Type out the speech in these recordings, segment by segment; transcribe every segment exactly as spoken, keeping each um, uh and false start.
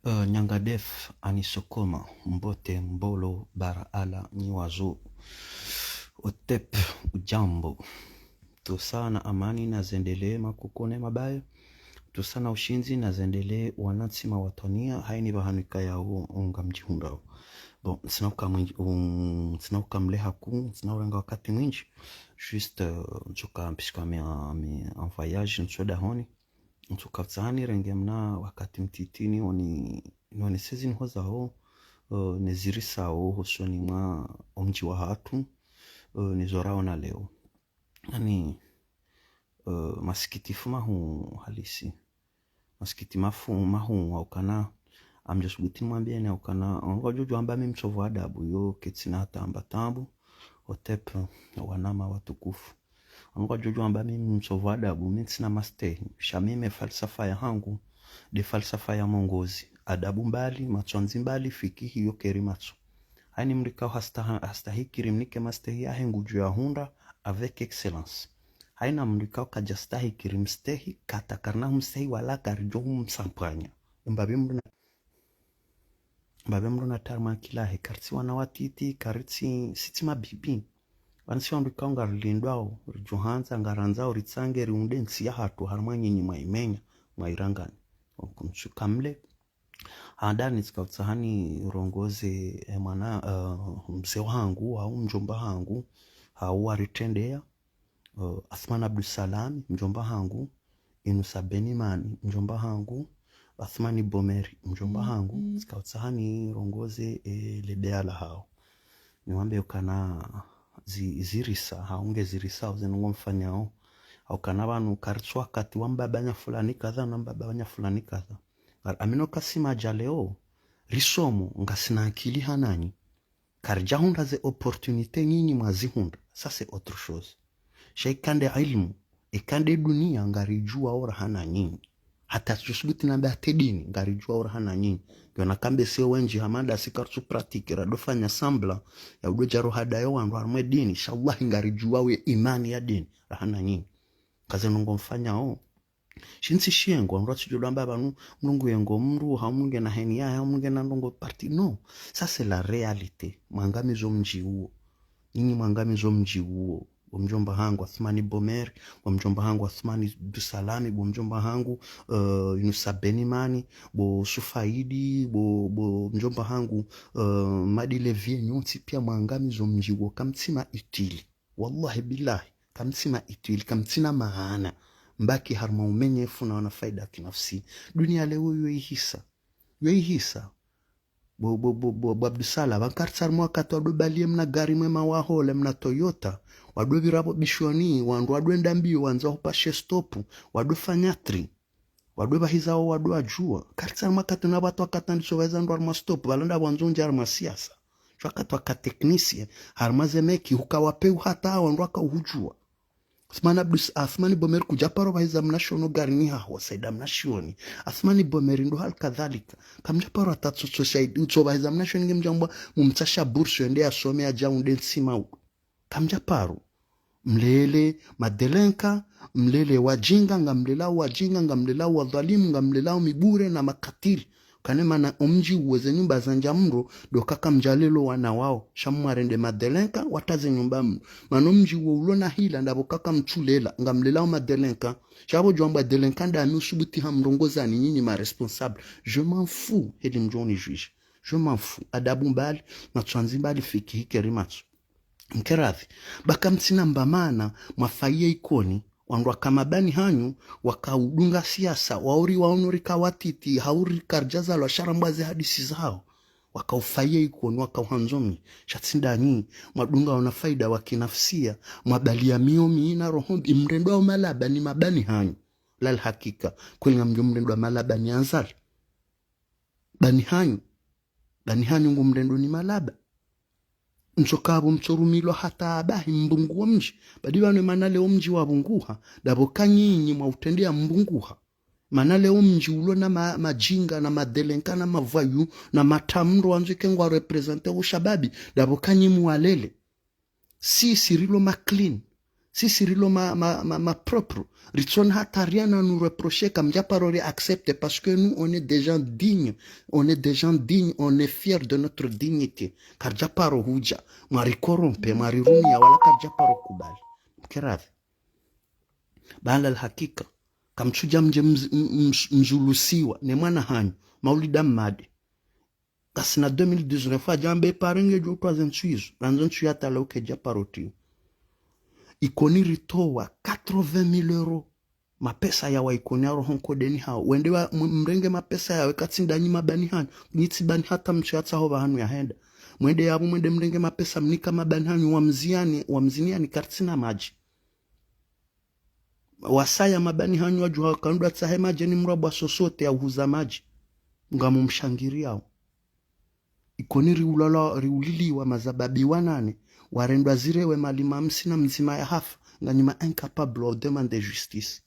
Uh, Nyangadef, Anisokoma, Mbote, Mbolo, Baraala, Nyiwazo, Otep, Ujambo. Tusa na amani na zendelee makukune mabaye. Tusa na ushindzi na zendelee wanantsi mawatwaniya, haini pvahanu ikayao ngamdjihundrao. Bon, ntsina uka mwindji, um, ntsina uka mleha ku, ntsina urenga wakati mwindji. Juste, euh, ntsuka mpishika mi, mi en voyage, ntsu dahoni. Ntsuka utsahani renge mna wakati mtiti nioni, nioni sezi nihozaho, euh, nezirisao hosoni mwa omdji wahatru, euh, nizo raona leo. Yaani, euh, masikitifu mahuu halisi. Masikiti mafu, mahuu, haukana, ngamdjo subuti nimwambiyeni haukana, ngamdjo djuwa amba mi mtsovu adabu, yo, ketsina hata amba tabu, Otep, wanama watukufu. Ngamdjo djuwa amba mi mtsovu adabu, mi ntsina mastehi, sha mi me falsafa yahangu, nde falsafa ya mongozi, adabu mbali, matswandzi mbali, fikihi yo keri matso. Haini mndru ikao hastaha-, hastahiki rimnike mastehi yahe ngudjo yahundra avec excellence. Haina mndru ikao kadjastahiki rimstehi, kata karina humstehi wala karidjo humsampwanya. Mbapvi mndru na, mbapvi mndru na tarma kilahe, karitsi wana watiti, karitsi, sitsi mabibi. Pvanu si wandru ikao ngarilindwao, ridjo handza, ngarandzao, ritsange, riunde ntsi yahatru, harimwa nyinyi mwaimenya, mwairangani. Okunsu kamle. Handani tsika utsahani rongoze, eh, mwana, eh, mze wahangu, hau mdjomba hangu, hau waritrendeya, eh, Athman Abdusalam, mdjomba hangu, Inusa Benimani, mdjomba hangu, Athmani Bomeri, mdjomba hangu, tsika utsahani rongoze, eh, ledeya lahao. Niwambe ukana zi-, zirisa, haunge zirisa, uze nungo mfanyao. Haukana pvanu karitsu wakati wa mbaba nya fulani kadha, na mbaba nya fulani kadha. Ngar-, amino kasima dja leo, risomo, ngasina akili hananyi. Karidjahundra ze opportunité nyinyi mwazihundra. Ça, c'est autre chose. Sha ikande ilmu, ikande duniya ngaridjuwao raha na nyinyi. Hata tsusubuti nambe hata dini, ngaridjuwao raha na nyinyi. Ngiona kambe sio wendji hama ndasi karitsu pratique, radofanya semblant, ya udodja rohadayo wandru harimwa dini, sha wallahi ngaridjuwao ye imani ya dini, raha na nyinyi. Kaze nungo mfanyao. Shintsi shiyengo, wandru watsidjo dwamba pvanu, Mlungu yengo mndru, hau Mlungu ngena heni yahe, hau Mlungu ngena ndrongo parti. Non, ça c'est la réalité. Mwangamizo mdji uwo. Nyinyi mwangamizo mdji uwo. Bo mdjomba hangu Athmani Bomer, bo mdjomba hangu Athmani Dusalami, bo mdjomba hangu, euh, Yunusa Benimani, bo Sufaidi, bo, bo mdjomba hangu, euh, Madi Levie, nyontsi pia mwangamizo mdji uwo, kamtsina utile. Wallahi billahi, kamtsina utile, kamtsina maana. Mbaki harimwa umenyefu na wana faida kinafsi. Duniya leo yo ihisa. Yo ihisa. Bo, bo, bo, bo, bo Abdusala, pvanu karitsi harimwa wakati wadobaliye mna gari mwema wahole, mna Toyota, wadopvira pvo bishoni, wandru wadoenda mbiyo, wandza hupashe stop, wadofanya tri. Wadopvahiza wo wadowadjuwa. Karitsi harimwa wakati na pvatsu wakati nditso pvahiza ndru harimwa stop, pvala nda pvwandzo ndja harimwa siasa. Sho wakati waka technicien, harimwa ze meki, huka wapeu hata wandru waka uhudjuwa. Athmani Abdus-, Athmani Bomer kudja paro pvahiza mna shono garini haho, Saida mna shioni. Athmani Bomer ndo hali kadhalika. Kamdja paro hata tsotso shaidi, utso pvahiza mna shioni nge mdjambwa, mumtsasha bourse yende yasome yadja unde ntsima udu. Kamdja paro. Mlele madelenka, mlele wadjinga, ngamlelao wadjinga, ngamlelao wadhwalimu, ngamlelao mibure na makatili. Kane mana omdji uwo ze nyumba za ndja mro, ndo kaka mdjalelo wana wao. Sha mwarende madelenka, wata ze nyumba mro. Mana omdji uwo ulo na hila, ndapvo kaka mtsulela, ngamlelao madelenka. Sha pvo djwambwa delenka ndami usubuti hamrongoza ni nyinyi ma responsable. Je m'en fous, heli mdjoni juge. Je m'en fous. Adabu mbali, matswandzi mbali, fikihi keri matso. Mkeradhi, ba kamtsina mbamana, mwafaye Ikoni, wandru waka mabani hanyu, waka udunga siasa, wauri waonori kawatiti, hauri karidjazalwa sha rambwa ze hadisi zao. Waka ufaye Ikoni, waka uhandzo mi, sha tsi ndanyi, mwadunga wana faida wa kinafsia, mwabaliya miyo mi na roho mbi, mrendwa wa malaba ni mabani hanyu. Lal hakika, kweli ngamdjo mrendwa malaba ni Azali. Bani hanyu, bani hanyu ngu mrendwa ni malaba. Ntsoka pvo mtsorumilwa hata abahi mbungu wo mdji. Badi pvanu mana leo mdji wapvunguha, ndapvo ka nyinyi mwautrendeya mbunguha. Mana leo mdji ulo na ma-, madjinga, na madelenka, na mavoyous, na matamro wandzo ike ngwa représenter wo shababi, ndapvo ka nyinyi mwalele. Si, si rilo ma clean. Sisi rilo ma, ma, ma, ma propre. Ritsona hata rien à nous reprocher, kamdjaparo ri accepter, parce que nous, on est des gens dignes. On est des gens dignes, on est fiers de notre dignité. Karidjaparo hudja, mwari corrompre, mwari rumia, wala karidjaparo kubali. Mkeravi. Bala alhakika. Kamtsudja mdje mz, mz, mzulusiwa, ne mwana hanyu, Maulida Mmadi. Kasina deux mille dix-neuf, adjambe pare ngedjo utwa ze ntsu izo, randzo ntsu ya tala uke djaparo tiwa. Ikoni ritowa quatre-vingt mille euros. Mapesa ya wa Ikoni ya roho nkodeni hao. Wende wa, m, mrenge mapesa yawe katsi ndanyi mabani hanyu. Nyi tsi bani hata mtsu ya tsaho pvahanu ya henda. Mwende yapvo mwende mrenge mapesa mnika mabani hanyu wa mziani, wa mziniani karitsina madji. Wasaya mabani hanyu wadjuha kandwa tsahe madji ni mrabwa sosote ya uhuza madji. Ngamu mshangiriao. Ikoni riulala, riuliliwa mazababi wanane, warendwa zirewe malima msina mdzima ya hafa, nganyi ma incapable wa udemande justice.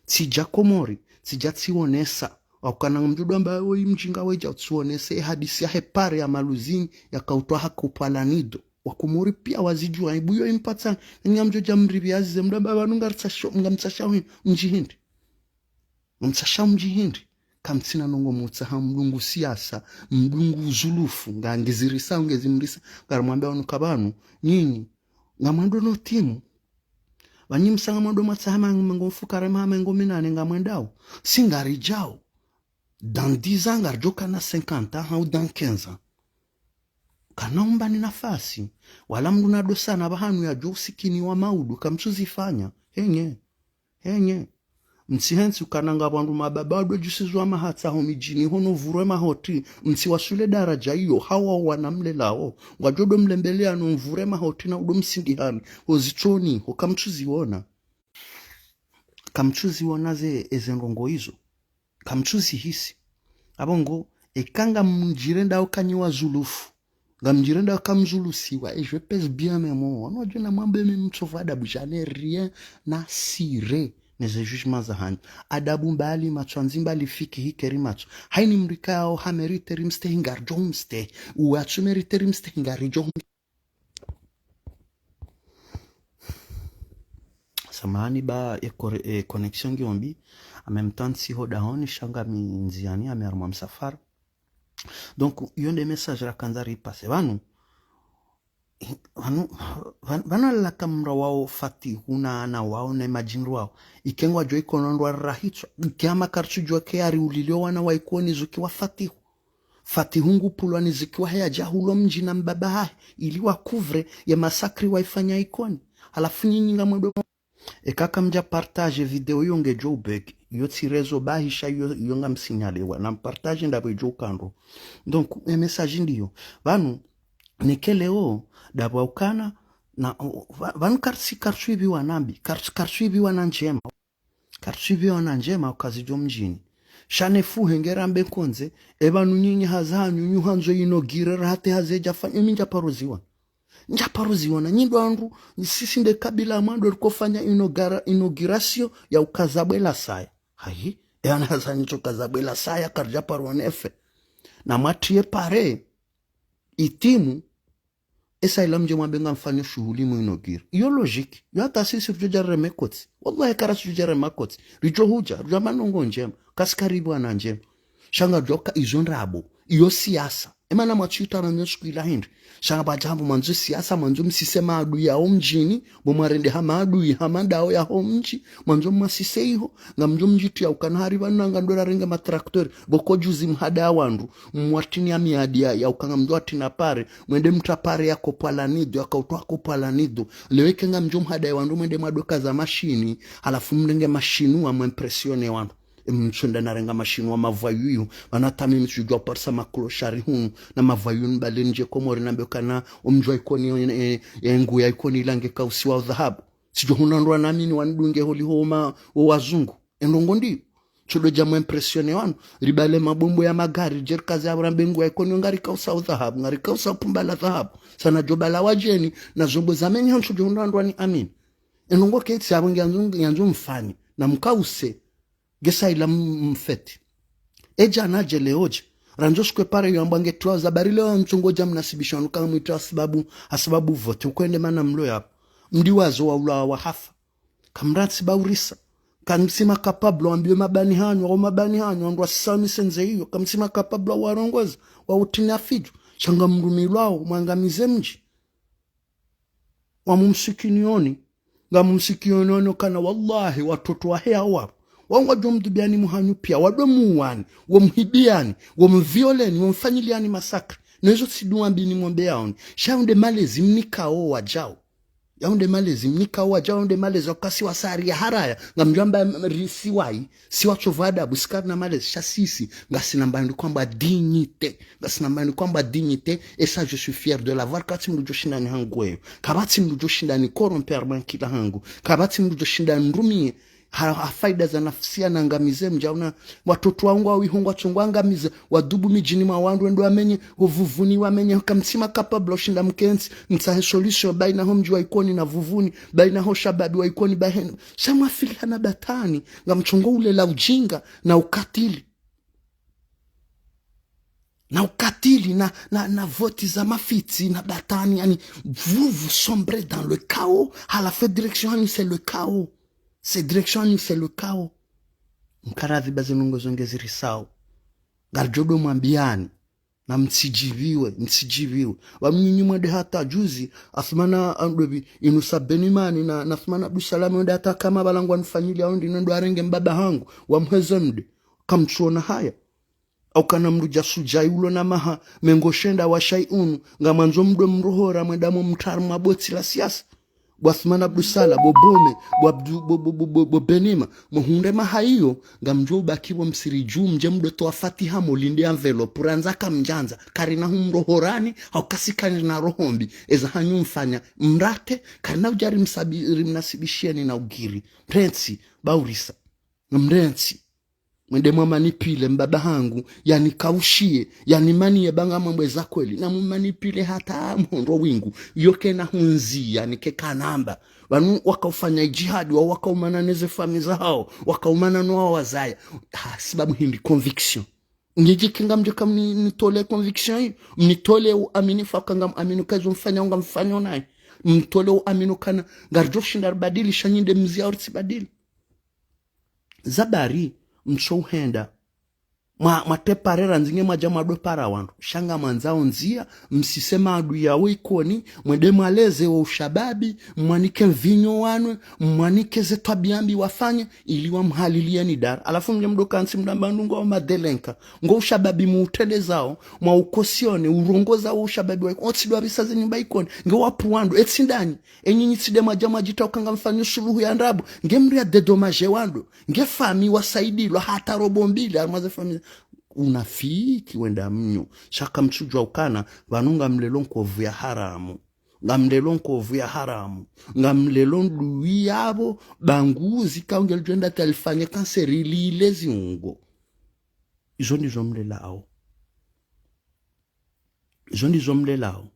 Tsidja Komori, tsidja tsionesa, wakana mdjudu amba oyi mdjinga wedja utsionese, e hadisi ya he pare ya Maluzini, ya kautwa haka upalanido. Wakomori pia wazidjuwa, ibuyo impatsa, ngamdjo dja mribi azize, mdru amba pvanu ngaritsasho, ngamtsasha mdji hindri. Mtsasha mdji hindri, kamtsina nongo mutsaha mdungu siasa, mdungu uzulufu, nga ngizirisa, ngezimrisa, ngarimwambia wanu kapvanu, nyinyi, ngamwendo no timu. Pvanyi msa ngamwendo mwatsaha ma, mengo mfukare ma, mengo minane ngamwendao. Si ngaridjao. Dans dix ans ngaridjo kana cinquante ans, hau dans quinze ans. Kana umbani nafasi, wala mdru na dosana pvahanu yadjo usikini wa maudu, kamtsuzifanya. Henye. Henye. Mtsihentsi ukana nga pvandru mababa wadwe djusizwa mahatsa ho midjini hono vurwe mahotri, mtsiwaswile daraja iyo, hawa wana mlelao, ngwadjo do mlembelea no mvurwe mahotri na udo msindihani, ho zitsoni, ho kamtsuziona. Kamtsuziona ze, eze ndrongo izo. Kamtsuzihisi. Apvo ngo, eka ngamdjirendao kanyi wazulufu. Ngamdjirendao kamzulusiwa, et je pèse bien mes mots. Wanu wadjo na mwambe mi mtsovu adabu, je n'ai rien à cirer. Ne ze jugement za hanyu. Adabu mbali, matswandzi mbali, fikihi keri matso. Haini mrikao ha mérite rimstehi ngaridjo mstehi. Uwe atsu mérite rimstehi ngaridjo Samahani ba e co, e connexion ngiyo mbi. En même temps, ntsi ho dahoni, sha ngami ndziani, ngami harumwa msafara. Donc, iyo nde message rakandza ripase. Pvanu, pvanu, pvanu, pvanu alaka mra wao Fatihu na, na wao na madjinri wao. Ike ngwadjo ikono ndwa rahitswa. Ike hama karitsudjua ke ari ulilio wana wa Ikoni zuki wa Fatihu. Fatihu ngupvulwa ni zikiwa heya djahulo mdji na mbaba hahe, ili wa couvre ye massacre waifanya Ikoni. Halafu nyinyi ngamwendo. Eka kamdja partage video iyo ngedjo ubeg, iyo tsi réseau bahi sha iyo, iyo ngamsignalewa, na mpartage ndapvo idjo ukandro. Donc, e message ndiyo. Pvanu, neke leo, dapvo ukana, na, pva, pvanu karitsi, karitsuibiwa na mbi, karitsi, karitsuibiwa na ndjema. Karitsuibiwa na ndjema uka zidjo mdjini. Sha ne fuhe ngerambe kondze, e pvanu nyinyi hazi hanyu, nyu handzo inaugure, rahate hazi edja fanya, emi ndjaparo ziwa. Ndjaparo ziwa na nyi ndo wandru, sisi nde kabila mwando rikofanya inaugura, inauguration ya uka zabwe la saya. Hayi, e ana hazi hanyu tso uka zabwe la saya, karidjaparo nefe. Na mwatriye pare, itimu, esa ila mdje mwambe ngamfanyo shuhuli mu inaugure. Iyo logique. Iyo hata sisi ridjo dja reme kotsi. Wallahi kara ridjo dja reme kotsi. Ridjo hudja, ridjo amba ndrongo ndjema. Kasi karibu ana ndjema. Sha ngadjoka izo ndrabo. Iyo siasa. Emana mwatsuita na nyo siku ila hindri. Sha ngapvadja hambo mwandzo siasa, mwandzo msise maadui yaho mdjini, bo mwarende ha maadui, ha madao yaho mdji, mwandzo mwasise iho, ngamdjo mdjitia ukana hari pvanu ngandora renge matracteur, bo ko juzi mhada ya wandru, mwatini ya miadi ya, ya uka ngamdjo atina pare, mwende mtra pare ya kopwa la nido, ya kautwa kopwa la nido. Leo ike ngamdjo mhada ya wandru, mwende mwadwe kaza mashini, halafu mrenge mashini wa mwimpressionner wandru. Mtsunda narenga mashini wa mavoyou, pvanu hata mi mtsudjua parisa ma clochard hunu, na mavoyou mbali ndje Komori nambe ukana, omdji wa Ikoni, e, e, e, ngu ya Ikoni ila nge kausiwa dhahabu. Tsidjo huna ndrwa na mini wanidunge holiho ma, wo wazungu. E ndrongo ndiyo. Tsodo dja mwimpressionner wanu. Ribale mabombo ya magari, djerikazi ya rambe ngu ya Ikoni ngari kausa udhahabu, ngari kausa pumba la dhahabu. Sana djo bala wadjeni, na zombo za menyi hantsu djo huna ndrwa ni amini. E ndrongo ketsi apvo ngiyandzo, ngiyandzo mfanye. Na mkause. Ngesa ila m, mfeti. Edja na dje leo dje. Randzo shikwe pare yo amba nge tiwa zabari leo ntsongo dja mnasibisha wanu kanga mwitra sababu, ha sababu vote. Ukwende mana mlo yapvo. Mdiwazo waulawa wahafa. Kamrantsi baurisa. Kamsima capable wambiwe mabani hanyu, wao mabani hanyu, wandru wasisa misendze iyo. Kamsima capable warongoza, wautrilia fijo. Sha ngamrumilwao, mwangamize mdji. Wamumsikinioni. Ngamumsikinioni okana wallahi, watoto wahe hao wapvo. Wao ngwadjo mdhubiani muhanyu pia, wadwe muwani, womhibiani, womvioleni, womfanyiliani masakri. Nezo tsi dua mbi nimwombeyaoni. Sha yaunde malezi mnikao wajao. Yaunde malezi mnikao wajao, yaunde malezi wakasi wasari ya haraya. Ngamdjwamba risi wayi, si watsovu adabu, si karina malezi, sha sisi, ngasina mbani kwamba dignité. Ngasina mbani kwamba dignité, et ça, je suis fier de l'avoir. Kapvatsi mdru djo shinda ni hangu weyo. Kapvatsi mdru djo shinda ni corrompre mwankila hangu. Kapvatsi mdru djo shinda nrumie ha, ha faida za nafsia nangamize mdji. Yaona watoto wangu wawiho ngwatsongwa angamize, wadhubu midjini mwa wandru wende wamenye, ho Vuvuni wamenye, kamsima capable ushinda mkentsi, mtsahe solution, baina ho mdji wa Ikoni na Vuvuni, baina ho shababi wa Ikoni bahenu. Sha mwafilihana batwani, ngamtsongo ulela ujinga na ukatili. Na ukatili, na, na, na voti za mafitsi, na batwani, yaani, vous, vous sombrez dans le chaos. À la fin, direction hanyu, c'est le chaos. C'est direction hanyu, c'est le chaos. Mkaradhi ba zinu ngo zo ngezirisao. Ngaridjo do mwambiani. Na mtsidjiviwe, mtsidjiviwe. Ba mnyinyi mwende hata juzi, Athmana Andobi, Inusa Benimani, na, na Athmana Abdusalami, wende hata kama balangwa nifanyili yao ndi nendo arenge mbaba hangu, wamheze mde. Kamtsuona haya. Au kana mdru dja sudjai ulo na maha mengo shenda wa shai unu, ngamwandzo mdwe mrohora mwenda mo mtari mwa botsi la siasa. Bo Athmana Abdusala, bo Bome, bo Abdu, bo, bo, bo, bo, bo Benima, muhundre maha iyo, ngamdjo ubaki bo msiri dju, mdje mdwe towa fatiha mo linde enveloppe, randza kamdjandza, karina humrohorani, hau kasi karina roho mbi, eza hanyu mfanya, mrate, karina udja rimsabi, rimnasibishieni na ugiri. Mrentsi, baurisa. Mrentsi. Mwende mwamanipile mbaba hangu, yanikaushie, yanimaniye ba ngamwambweza kweli, na mumanipile hata mhondro wingu, iyo kena hundzia, nike kanamba. Pvanu wakaufanya ijihadi, wao wakaumana neze fami zahao, wakaumana no wao wazaya. Ha, sibabu hindri conviction. Nidjike ngamdjo ka mni, mnitole conviction iyo, mnitole uamini fa ka ngamamini ka izo mfanya, ngamfanya nayi. Mnitole uamini kana, ngaridjo shinda ribadili, sha nyi nde mzia uri tsibadili. Zabari, mtso uhenda. Mwa, mwateparera nzinge mwadja mwadwe para wandru. Sha ngamwandzao ndzia, msise maadui yao Ikoni, mwende mwaleze wo ushababi, mwanike mvinyo wanwe, mwanike ze twabia mbi wafanye, ili wamhalilieni dara. Halafu mdje mdo kantsi mdamba ndungo wa madelenka. Ngo ushababi muutrendezao, mwa ukosione, urongoza wo ushababi wa, otsi dwarisa ze nyumba Ikoni, nge wapvu wandru, etsi ndanyi. Enyinyi tsi nde mwadja mwadjita uka ngamfanyo suluhu ya ndrabo. Nge mdru ya dédommagé wandru. Nge fami wasaidilwa hata robo mbili, harumwa ze fami. Unafiki wenda mnyo. Sha kamtsudjua ukana, pvanu ngamlelo nkovu ya haramu. Ngamlelo nkovu ya haramu. Ngamlelo ndui yapvo, banguzi kaungelidjo enda talifanye kanseri lile ziungo. Izo ndizo mlelao. Izo ndizo mlelao.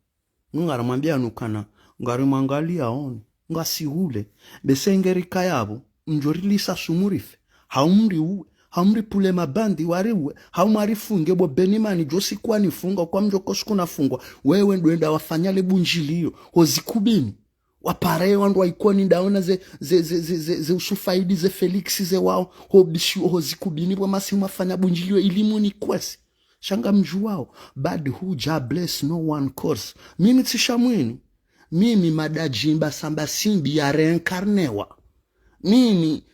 Ngaramwambiani ukana, ngarimwangaliaoni, ngasihule. Bese ngerikaya pvo, mdjo rilisa sumu rife. Hau mriuwe, hau mripvule mabandi wariuwe, hau mwarifunge bo Benimani djo siku wanifunga, kwa mdjo ko siku nafungwa. Wewe ndo wenda wafanya le bundjilio, ho Zikubini. Wapare wandru wa Ikoni ndaona ze, ze, ze, ze, ze, ze usufaidi ze Felix ze wao, ho bishu, ho Zikubini pvo masi mwafanya bundjilio ili munikwese. Sha ngamdjuao, bad who Jah bless no one curse. Mimi tsi sha mwini. Mimi madajimba samba simbi ya réincarnewa. Mimi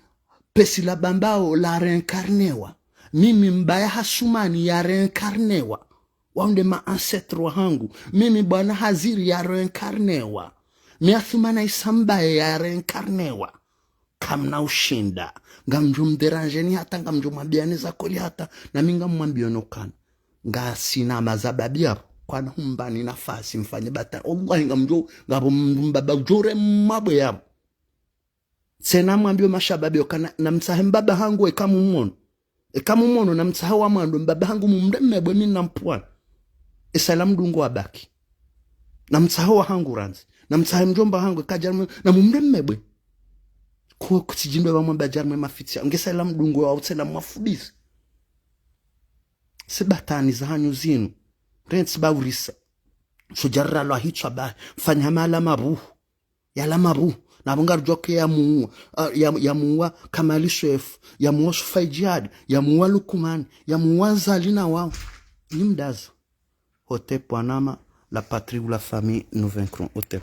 pesi la bambao la réincarnewa. Mimi mbaya hasumani ya réincarnewa. Wao nde ma ancêtres wahangu. Mimi bwana Haziri ya réincarnewa. Mi Athumana Isambaye ya réincarnewa. Kamna ushinda. Ngamdjo mdérangéni hata, ngamdjo mwambiani za kweli hata, nami ngamwambioni ukana. Ngasina mazababi yapvo, kwana humbani nafasi mfanye bata. Wallahi ngamdjo, ngapvo mdru mbaba udjo rema bwe yapvo. Tsena mwambie mashababi ukana, namtsahe mbaba hangu eka mumwono. Eka mumwono, namtsahe wa mwando, mbaba hangu mumreme bwe mi nampvwani. Esa ila mdungo wabaki. Namtsahe wahangu randzi. Namtsahe mdjomba hangu, eka djarumwe, namumreme bwe. Ko kutsidjindwe pvamwamba djarumwe mafitsi. Nge sa ila mdungo wa utsela mwafubisi. Sibatwani zahanyu zinu. Rentsi baurisa. Sudjarira lwa hitswa ba. Fanya mala mabuhu. Yala mabu, na pvo ngaridjuwa ke yamuwa, ah, ya, yamuwa Kamali Swefu, yamuwa Sufa Idjihadi, yamuwa Lukumani, yamuwa Zali na wao. Ni mdaza. Hotep Wanama, la patrie ou la famille, nous vaincrons. Hotep.